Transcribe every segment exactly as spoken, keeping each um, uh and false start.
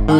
Nou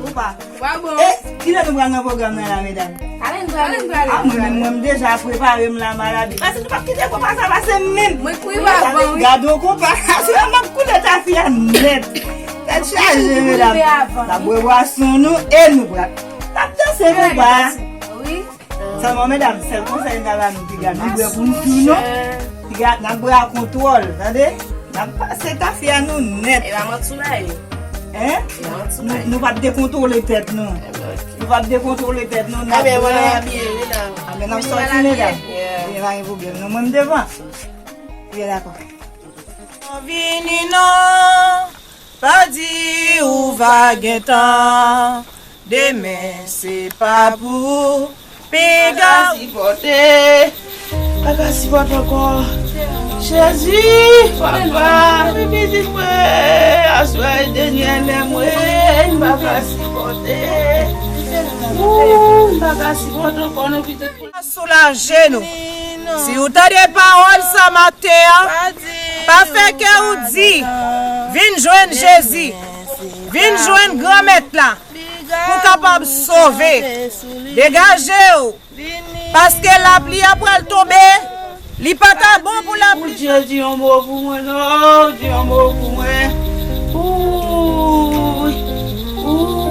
koupa. Wa bon. E, kilè nou pral nan pwogram nan la, medam? Talè n prale. A, mwen menm, mwen, m deja prepare m la, maladi. Paske nou p ap kite konpa sa pase m menm. Mwen kouri avan, wi. Gade yon konpa. Aswè m ap koule tafya nèt. Tèt chaje, medam. N ap bwè bwason nou e nou pral. N ap danse konpa. Wi. Sèlman, medam, sèl konsèy m ta ba nou, piga, nou bwè pou n tou, non. Piga, n ap bwè a kontwòl, tande? N ap pase tafya nou nèt. E pa manti w la ye. Hein? E pa manti w la ye. Nou, nou p ap dekontwole tèt nou. Nou p ap dekokontwole tèt nou, n ap bwè. Anben, mwen abiye, wi la. Anben, n ap sòti, medam. Yeah. Ebyen, pa gen pwoblèm, non. Mwen, m devan. Byen, dakò. Vini non, pa di ou va gen tan. Demen se pa pou ou, piga. Sipòte, pa ka sipòte ankò. Jezi, papa, pitit mwen, aswè e dènye lè mwen, m pa ka sipòte. Ou, m pa ka sipòte ankò non, pitit mwen. Soulaje nou. Si ou tande pawòl sa maten an, pa fè kè ou di, vin jwenn Jezi, vin jwenn Granmèt la, pou w kapab sove. Degaje w, paske lapli a pral tonbe, li pa ta bon pou lapli. Bondye, di yon mo pou mwen non, di yon mo pou mwen. Ouy, ouy.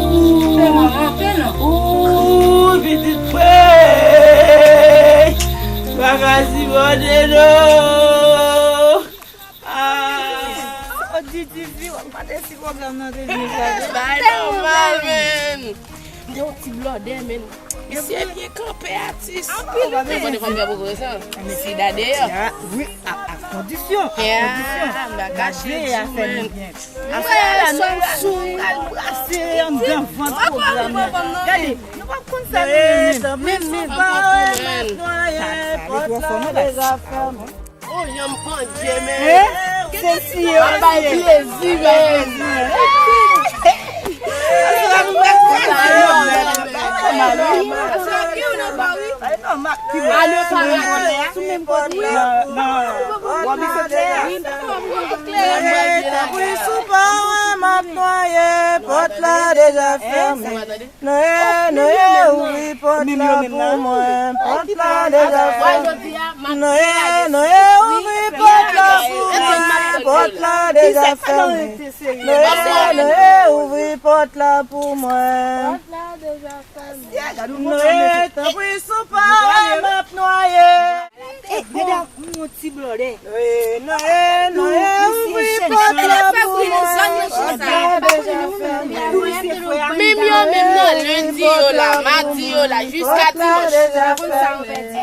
Ouy, pitit mwen. Pa ka sipòte non. Ah. Di, di, di, w ap gade si pwogram nan te byen fèt. Bay nòmal, men. M te yon ti blòdè, men. Misye byen kanpe, atis. Anpil, men. Mwen te konn fè poko sa. Sida deyò. Wi, a, a kondisyon, a kondisyon. Gade afè nou byen. Afè a la, nou sou, al brase anndan vant pwogram nan. Gade, nou pa konn sa nou menm. Men, men, men. Sa, sa ale twò fò, non, la. Oh, janm pandye, men. Hein? Se si yo bay plezi, men. Tanpri, sou pa w, m ap nwaye, pòt la deja fèmen. Noye, Noye, ouvri pòt la pou mwen, pòt la deja fèmen. Noye, Noye, ouvri pòt la pou mwen, pòt la deja fèmen. Noye, Noye, ouvri pòt la pou mwen. Noye, tanpri, sou pa w, m ap nwaye. Eh, medam, m yon ti blòdè. Noye, Noye, ouvri pòt la pou mwen. Pòt la deja fèmen. Menm yo, menm nan lendi yo la, madi yo la, jiska dimanch.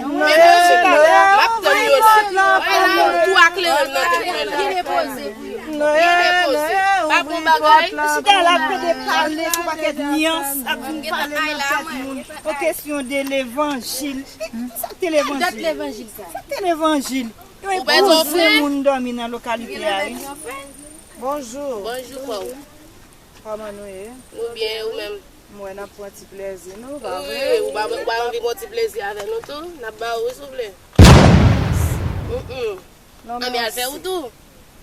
Menm yo chita la, m ap tann yo la. Wè la, tou a klere nan tèt mwen la. Byen depoze. Byen depoze. Pa bon bagay. Chita la, ap plede pale sou pakèt nyans, ap vin pale nan tèt moun. An kesyon de levanjil. Ki, ki sa k te levanjil? Dat levanjil sa? Sa k te levanjil? Yon epouze moun dòmi nan lokalite a, wi. Bonjou. Bonjou, frè w. Kòman nou ye? Nou byen, ou menm? M wè n ap pran ti plezi nou, pa vre? Wi, ou pa, ou pa anvi pran ti plezi avè nou tou? N ap ba ou, wi, souple. Mm, mm. Non, men al fè wout ou.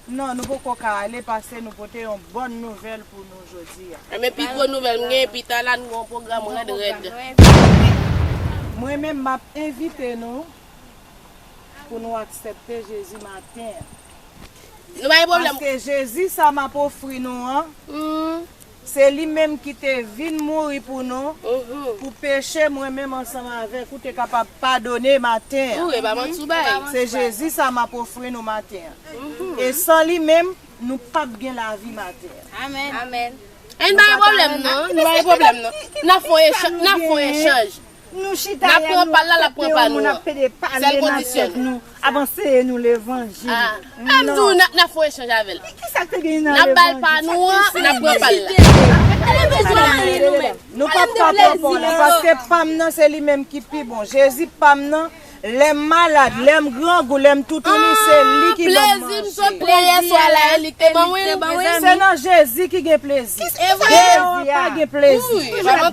Non, nou poko ka ale, paske nou pote yon bòn nouvèl pou nou jodi a. Enben, pi gwo nouvèl m gen, pita la, nou gen yon pwogram rèd, rèd. Mwen menm, m ap envite nou pou nou aksepte Jezi maten an. Nou pa gen pwoblèm. Paske Jezi sa m ap ofri nou an, se li menm ki te vin mouri pou nou, pou peche mwen menm ansanm avèk ou te kapab padone maten an. Ou, e pa manti w bay. Se Jezi sa m ap ofri nou maten an. E san li menm, nou p ap gen lavi maten an. Amèn. Amèn. E n pa gen pwoblèm non, nou pa gen pwoblèm non. N ap fè yon echanj, n ap fè yon echanj. Nou chita la, nou ap pede, nou ap pede pale nan tèt nou, ap anseye nou levanjil. Ah, m di w, n ap, n ap fè yon echanj avè l. N ap ba l pa nou an, n ap pran pa l la. Nou p ap ka pran pa w la, paske pa m nan, se li menm ki pi bon. Jezi pa m nan, lè m malad, lè m grangou, lè m toutouni, se li ki ban m manje. Plezi m sot pran yè swa la, e li k te ban mwen l. Se nan Jezi ki gen plezi. Deyò a pa gen plezi.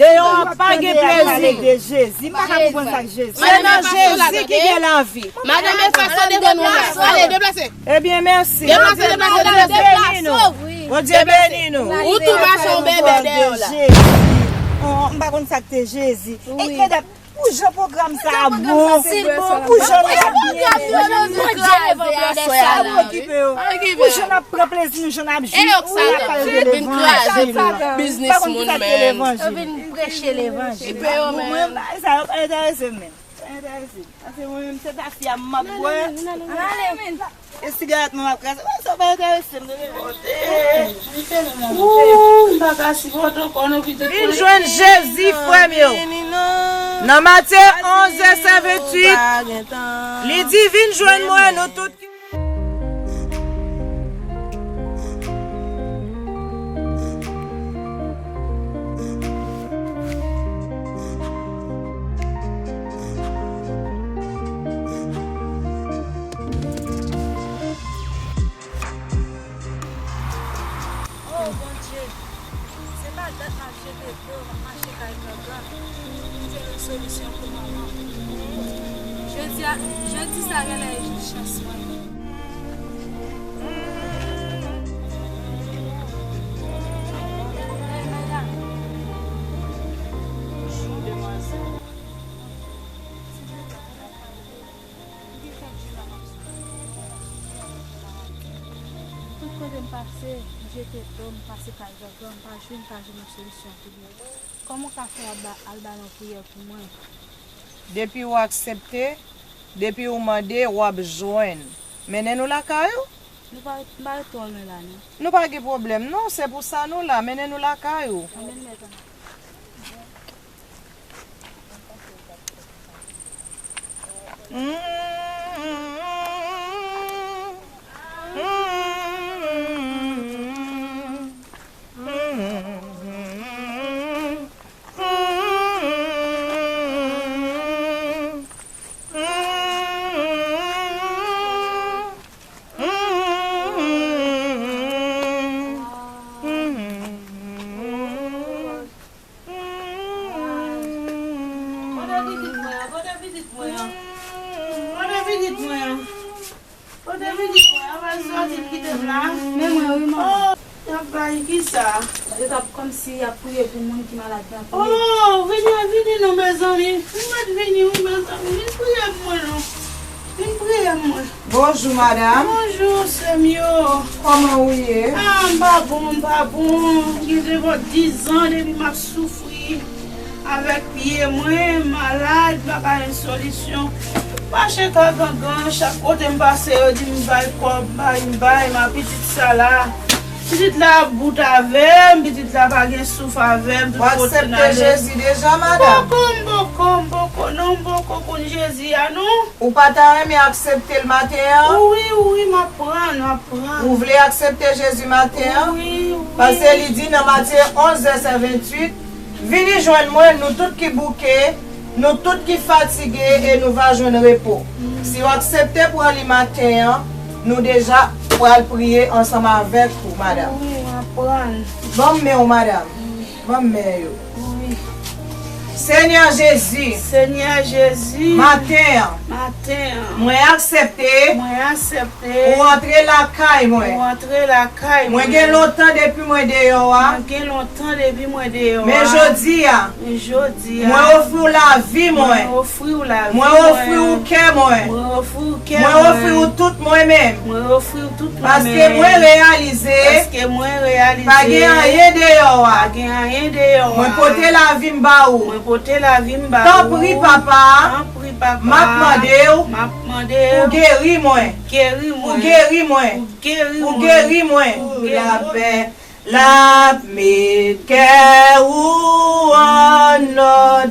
Deyò a pa gen plezi. De Jezi, m pa ka konprann sa k Jezi. Se nan Jezi ki gen lavi. Madanm Efa, sa devan nou la. Ale, deplase. Ebyen, mèsi. Deplase, deplase, deplase. Bondye beni nou. Bondye beni nou. Ou tou mache yon bebe deyò la. Jezi. Oh, m pa konn sa k te Jezi. E ke dat pou jan pwogram sa a bon. Pou jan nou ap byen. Bondye leve yon desèl. Pa okipe yo. Pou jan n ap pran plezi nou, jan n ap jwi. Ou la pale de levanjil. Biznis moun menm. Vin preche levanjil. Mwen, sa yo pa enterese m menm. Sa enterese m. Paske mwen menm, se tafi a m ap bwè. E sigarèt mwen m ap kraze. Mwen, sa pa enterese m, de Bondye. Ooh, m pa ka sipòte ankò non, pitit. Vin jwenn Jezi, frè m yo. Nan Matye onz, vèsè venntuit, li di, vin jwenn mwen, nou tout ki Oh, Bondye, se pa dat m ap jete dlo, m ap mache kay gangan. Pou jwenn yon solisyon pou manman. Jodi a, jodi sa genlè e jou chans mwen. Hey, medam. Bonjou, demwazèl. Tout kote m pase, m jete dlo, m pase kay gangan, m pa jwenn, m pa jwenn yon solisyon pou li. Kòman w ka fè al ba, al ba nan priyè pou mwen? Depi w aksepte, depi w mande, w ap jwenn. Mennen nou lakay ou? Nou pa, m pa ret twò lwen la, non. Nou pa gen pwoblèm, non. Se pou sa nou la. Mennen nou lakay ou. Anben, mèt an. Kote pitit mwen an? Kote pitit mwen an? Kote pitit mwen an? Kote pitit mwen an? Kote pitit mwen an? Kote pitit mwen an? Kote pitit mwen an? Kote pitit mwen an? Kote pitit mwen an? Kote pitit mwen an? Kote pitit mwen an? Oh, y ap bay kisa? Yo t ap kòmsi y ap priye pou moun ki malad nan priye. Oh, vini, vini non, mezanmi. Ou mèt vini, wi, mezanmi. Vin priye pou mwen non. Vin priye pou mwen. Bonjou, madam. Bonjou, sè m yo. Kòman ou ye? Ah, m pa bon, m pa bon. Gen devan diz an depi m ap soufri avèk pye mwen, malad, m pa ka jwenn solisyon. M mache ka gangan, chak kote m pase, yo di m bay kòb, bay, m bay, ma pitit sa la. Pitit la ap bout avè m, pitit la pa gen souf avè m, tout kote n ale. Ou aksepte Jezi deja, madam? M poko, m poko, m poko, non, m poko konn Jezi a, non. Ou pa ta renmen aksepte l maten an? Wi, wi, m ap pran, m ap pran. Ou vle aksepte Jezi maten an? Wi, wi. Paske li di nan Matye onz, vèsè venntuit, vini jwenn mwen, nou tout ki bouke, nou tout ki fatige, e nou va jwenn repo. Si w aksepte pran li maten an, nou deja pral priye ansanm avèk ou, madam. Wi, m ap pran. Ban m men w, madam. Ban m men yo. Wi. Senyè Jezi. Senyè Jezi. Maten an. Maten an. Mwen aksepte. Mwen aksepte. Ou antre lakay mwen. Ou antre lakay mwen. Mwen gen lontan depi mwen deyò a. Mwen gen lontan depi mwen deyò a. Men jodi a. Men jodi a. Mwen ofri w lavi mwen. Mwen ofri w lavi mwen. Mwen ofri w kè mwen. Mwen ofri w kè mwen. Mwen ofri w tout mwen menm. Mwen ofri w tout mwen menm. Paske mwen reyalize. Paske mwen reyalize. Pa gen anyen deyò a. Pa gen anyen deyò a. Mwen pote lavi m ba ou. Mwen pote lavi m ba ou. Tanpri, papa. Tanpri, papa. M ap mande w. M ap mande w. Pou geri mwen. Geri mwen. Pou geri mwen. Pou geri mwen. Pou geri mwen. Pou geri mwen. Lapè. L ap met kè ou an òd.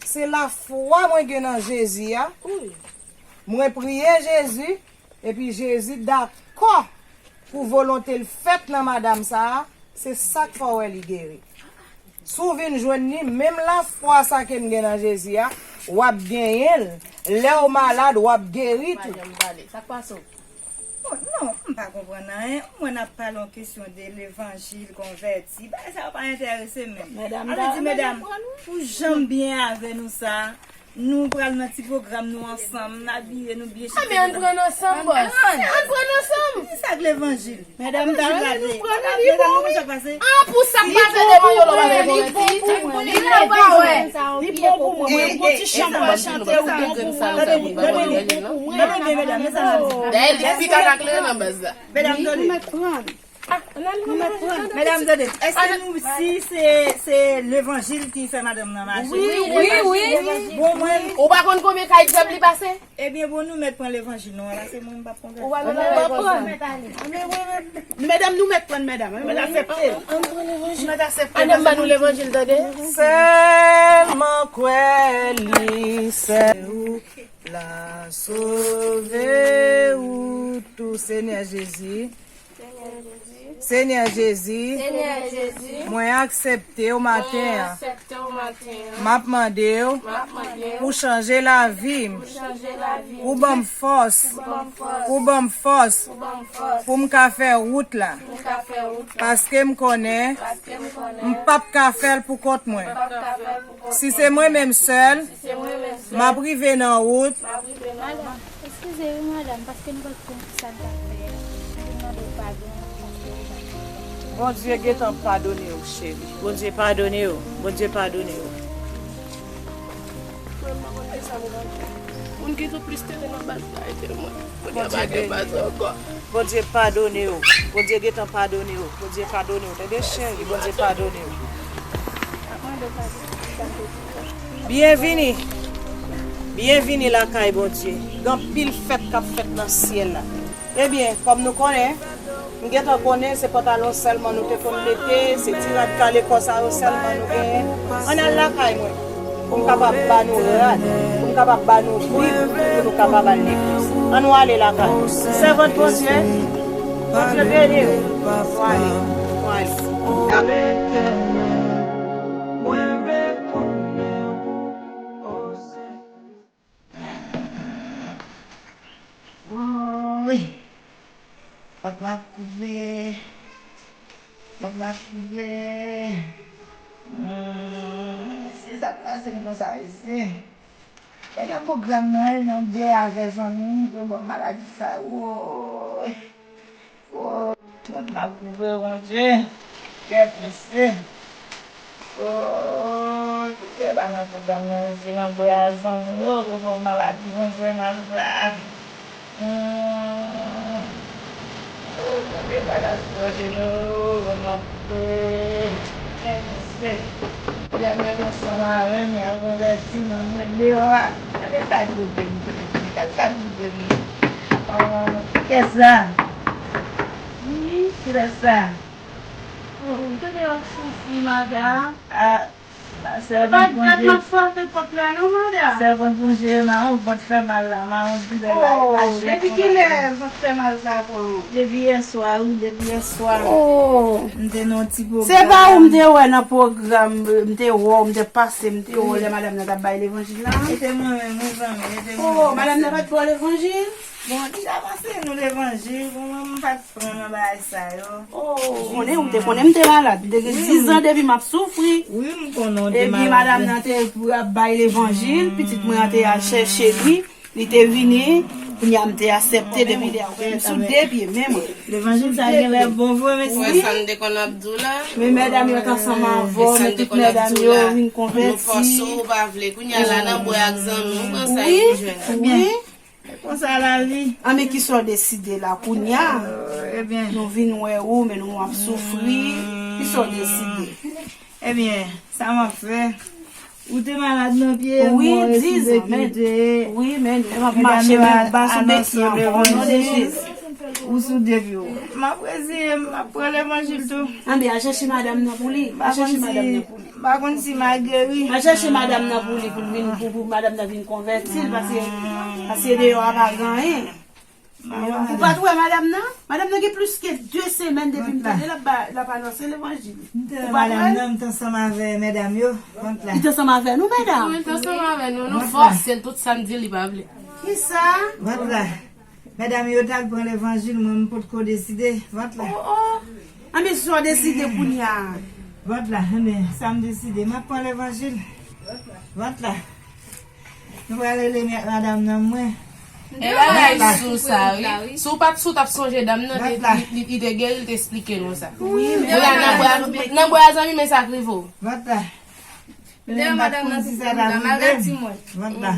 Se lafwa mwen gen nan Jezi a. Mwen priye Jezi, epi Jezi dakò pou volonte l fèt nan madanm sa a, se sa k fè w wè li geri. Si w vin jwenn li, menm lafwa sa ke m gen nan Jezi a, w ap genyen l. Lè w malad, w ap geri tou. Sa k pase w? Bon, non, m pa konprann anyen. Mwen n ap pale yon kesyon de levanjil, konvèti. Bagay sa yo pa enterese m menm. Medam, ale di, medam, pou jan m byen avè nou sa, nou pral nan ti pwogram nou ansanm, n abiye nou byen chita. Ann pran ansanm, bòs. Ann pran ansanm. Ki sa k levanjil? Medam, ta rale. Medam, medam, nou konn sa k pase? An, pou sa k pase devan yo, lò, li bon pou mwen. Li bon pou mwen. Li bon pou mwen. Mwen, yon ti chan mwen chante, ou bon pou mwen. Tande, tande, tande, medam, men sa m ap di. Dayè, li pi kaka klere nan baz la. Medam, tande. Nou mèt pran. Medam, tande. Èske nou, si se, se levanjil ki fè madanm nan mache? Wi, wi, wi. Bon, mwen. Ou pa konn konbyen kay dyab li pase? Ebyen, bon, nou mèt pran levanjil nou an la, se mwen m p ap konvèti. Ou pa konn levanjil. Medam, nou mèt pran, medam, nou mèt aksepte. Nou mèt aksepte. Ann ban nou levanjil, tande. Sèlman kwè li, sè ou la sove ou tou, Senyè Jezi. Senyè Jezi, mwen aksepte w maten an. M ap mande w pou chanje lavi m, pou ban m fòs, pou ban m fòs, pou m ka fè wout la. Paske m konnen m p ap ka fè l pou kont mwen. Si se mwen menm sèl, m ap rive nan wout. Eskize wi, madanm, paske m pa t konn ki sa m t ap fè a. M vin mande w padon, paske m pa t konn. Bondye gentan padone w, cheri. Bondye padone w. Bondye padone w. Frè m, m pa konn ki sa m t ap fè. Moun ki tou plis tere nan baz la, e te mwen. Kounye a pa gen baz ankò. Bondye padone w. Bondye gentan padone w. Bondye padone w. Tande, cheri, Bondye padone w. Byenvini. Byenvini lakay Bondye. Gen anpil fèt k ap fèt nan syèl la. Ebyen, kòm nou konnen, m gentan konnen se pantalon sèlman nou te konn mete, se ti rad kale kò sa yo sèlman nou genyen. Ann al lakay mwen pou m kapab ba nou rad, pou m kapab ba nou bib, pou nou kapab al legliz. Ann nou ale lakay nou. Sèvant Bondye, Bondye beni w. Nou ale, nou ale. Woy! Pòt la kouve. Pòt la kouve. Hmm, si sa pase m konsa isi. E nan pwogram nan, e nan bè avè zanmi m, pou bon maladi sa, woy. Woy, pòt la kouve, Bondye. Kè pese. Oh, kite ba nan pwogram nan, se nan bwè a zanmi yo, pou fè w maladi, Bondye, nan sa. Hmm. Oh, Bondye, pa ka soulaje nou, Bondye. Kè pese. Lè menm ansanm avè m, y ap konvèti, nan mwen deyò a. Gade sa k rive m, gade sa k rive m. Oh, kè sa. Wi, kè sa. Oh, gade w ap soufri, madanm. Ah, sèvant Bondye. Sèvant Bondye, mawon pòt fè mal la, mawon dilè la. Oh, depi kilè pòt fè mal sa pran w? Depi yè swa, wi, depi yè swa. Oh. M te nan yon ti pwogram. Se pa ou m te wè nan pwogram, m te wè w, m te pase, m te wè w lè madanm nan t ap bay levanjil la. E te mwen menm, wi, zanmi, e te mwen menm. Oh, madanm nan pa t ba w levanjil? Bon, li t ap anseye nou levanjil, bon, mwen, m pa t pran nan bagay sa yo. Oh, konnen, ou te konnen m te malad. M te gen dizan depi m ap soufri. Wi, m konnen w te malad. Epi madanm nan te ap bay levanjil, pitit mwen an te al chèche li, li te vini, kounye a m te aksepte depi lè a, m sou de pye, men mwen. Levanjil sa genlè bon vre, mesye. Ou wè sa m te konn ap di w la? Men medam yo t ansanm avè w, men tout medam yo vin konvèti. Nou fòse w, ou pa vle. Kounye a la, nan bwè ak zanmi, ou pran sa ki jwenn. Wi, wi. Konsa lavi. A, men kisa w deside la kounye a? Euh, ebyen. Nou vin wè ou, men nou ap soufri. Kisa w deside? Ebyen, sa m ap fè? Ou te malad nan pye, wi, mwen dizan, men, wi, men, men m ap mache, men m ap ba sou beki an, o non de Jezi. Ou sou de pye w. M ap reziye m, m ap pran levanjil tou. Anben, al chèche madanm nan pou li. Al chèche madanm nan pou li. M pa konn si m a geri. Al chèche madanm nan pou li, pou l vin, pou, pou madanm nan vin konvèti l, paske, paske deyò a pa gen anyen. Ou pa t wè madanm nan? Madanm nan gen plis ke de semèn depi m tande l ap ba, l ap anonse levanjil. Ou pa t wè l? Madanm nan, m t ansanm avè medam yo. Vant la. Li t ansanm avè nou, medam? Wi, li t ansanm avè nou. Nou fòse l tout sa n di l, li pa vle. Kisa? Vant la. Medam yo t al pran levanjil, mwen m potko deside. Vant la. Oh, oh. Anben, sa w deside kounye a? Vant la, anben, sa m deside. M ap pran levanjil. Vant la. Nou pral rele mè-, madanm nan mwen. E bagay sou sa, wi. Si w pa t sou, w t ap sonje dam nan, li, li, li te geri, li te esplike nou sa. Wi, men kounye a, nan bra, nan bra zanmi, men sa k rive w. Vant la. Men m pa t konn si sa t ap rive m. Vant la.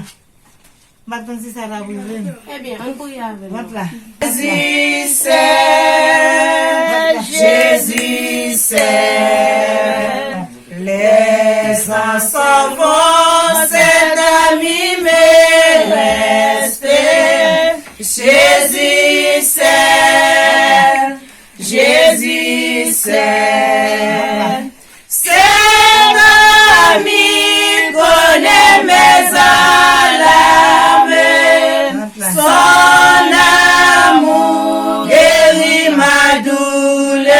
M pa t konn si sa t ap rive m. Ebyen, ann priye avè l. Vant la. Jésus seul, Jésus seul, les uns s'en vont, cet ami me reste. Jésus seul, Jésus seul, cet ami connaît mes alarmes, son amour guérit ma douleur,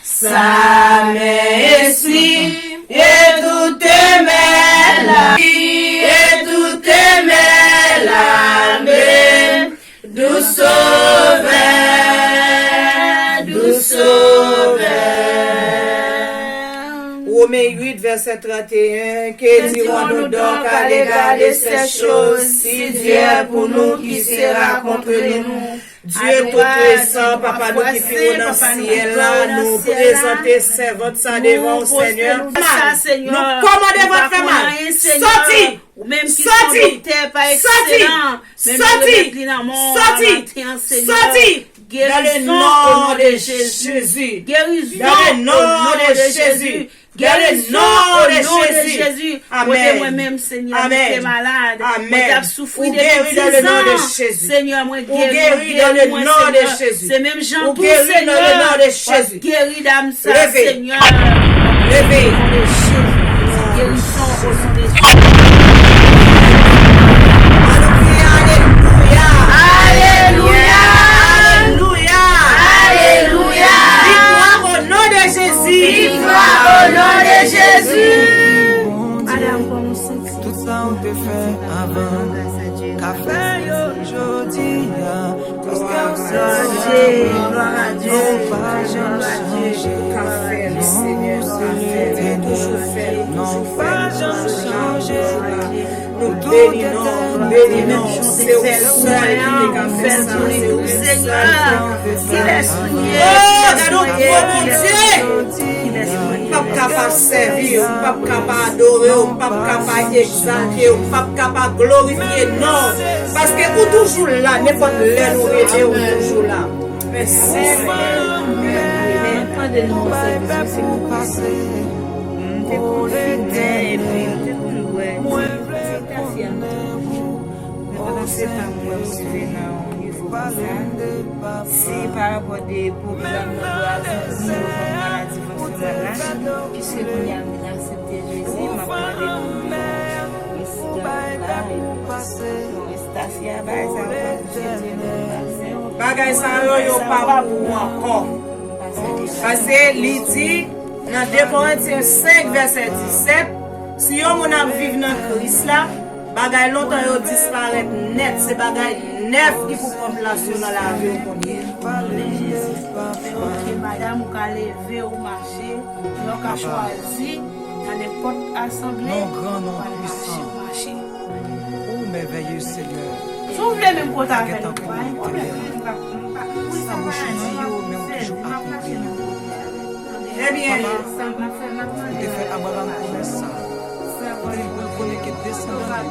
sa main essuie et toutes mes larmes, et toutes mes larmes. Doux Sauveur, doux Sauveur. Romains huit, verset trente et un, que dirons-nous donc à l'égard de ces choses? Si Dieu est pour nous, qui sera contre nous? Dye Toupuisan, Papa nou ki pi wo nan syèl la, nou prezante sèvant sa devan w, Senyè. Nou kòmande vant fè mal. Soti! Soti! Soti! Soti! Soti! Dans le nom de Jésus. Dans le nom de Jésus. Dans le nom de Jésus. Amèn. Amèn. Ou geri dans le nom de Jésus. Ou geri dans le nom de Jésus. Ou geri dans le nom de Jésus. Leve. Leve. Alelouya, alelouya, alelouya, alelouya. Viktwa o non de Jezi. Viktwa o non de Jezi. Tout sa ou te fè avan, ka fè yo jodi a. Paske ou se Senyè, non pa janm chanje. Non, ou pa janm chanje. Nou beni non, nou beni non. Se ou sèl ki te ka fè sa. Se ou sèl ki te ka fè sa. Oh, gade yon gwo Bondye. M p ap ka pa sèvi w, m p ap ka pa adore w, m p ap ka pa egzalte w, m p ap ka pa glorifye non w. Paske ou toujou la, nenpòt lè nou rele w, ou toujou la. Mèsi, Senyè. Mwen tande nan yon sèvis misye ki pase. M te konfime epi m te toujou wè ti tafya m toujou. Men pandan se tan m wè m rive nan yon nivo konsa, si pa rapò de pwoblèm nan bra zanmi yo, kòm maladi vansonal la, piske kounye a m vin aksepte Jezi, m ap mande pou li. Mesi, Gad la, epi bon, Estacia, bagay sa yo pa pou Jezi, non, bagay sa yo pa pou ou ankò. Paske li di nan de Korentyen senk, vèsè disèt, si yon moun ap viv nan Kris la, bagay lontan yo disparèt nèt, se bagay nèf ki pou pran plas yo nan lavi w kounye a. Oke, madam, ou ka leve, ou mache, lè w ka chwazi nan nenpòt asanble, ou al mache, ou mache. Ou mèvèye, Senyè. Si w vle menm kote avè nou, pa gen pwoblèm. Sa bouch ou di yo, men ou toujou akonpli yo. Ebyen, ou te fè Abraram pwomès sa. Ou te di l pou l konnen ke desandan li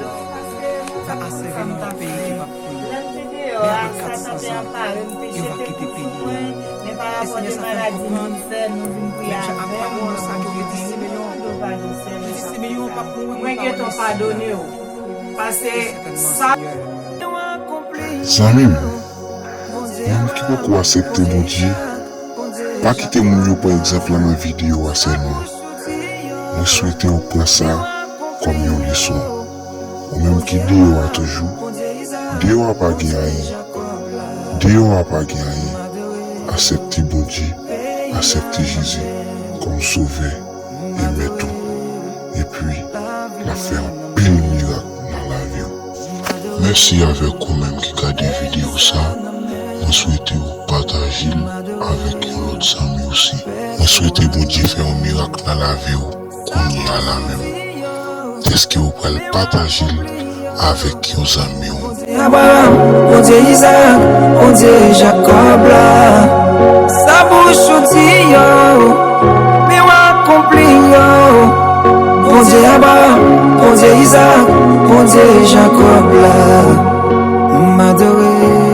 va asèvi nan yon peyi ki p ap pou yo. Men apre kat san zan, yo va kite peyi a. E Senyè sa fè m konprann, menm jan Abraram nan sa ke w te di Simeyon, ou di Simeyon p ap mouri, mwen pa wè Mesi a. Zanmi m, Moun ki poko aksepte Bondye, pa kite moun yo pran egzanp la nan videyo a sèlman. Mwen swete w pran sa kòm yon leson. Ou menm ki deyò a toujou, deyò a pa gen anyen. Deyò a pa gen anyen. Aksepte Bondye, aksepte Jezi kòm Sovè e Mèt ou. Epi, l ap fè anpil mirak nan lavi w. Mèsi avèk ou menm ki gade videyo sa. Mwen swete w pataje l avèk yon lòt zanmi osi. Mwen swete Bondye fè yon mirak nan lavi w kounye a la menm. Èske w pral pataje l avèk yon zanmi w? Abraham, Bondye Izaak, Bondye Jakòb la. Sa bouch ou di yo, men w akonpli yo. Bondye Abraham, Bondye Izaak, Bondye Jakòb la. M adore.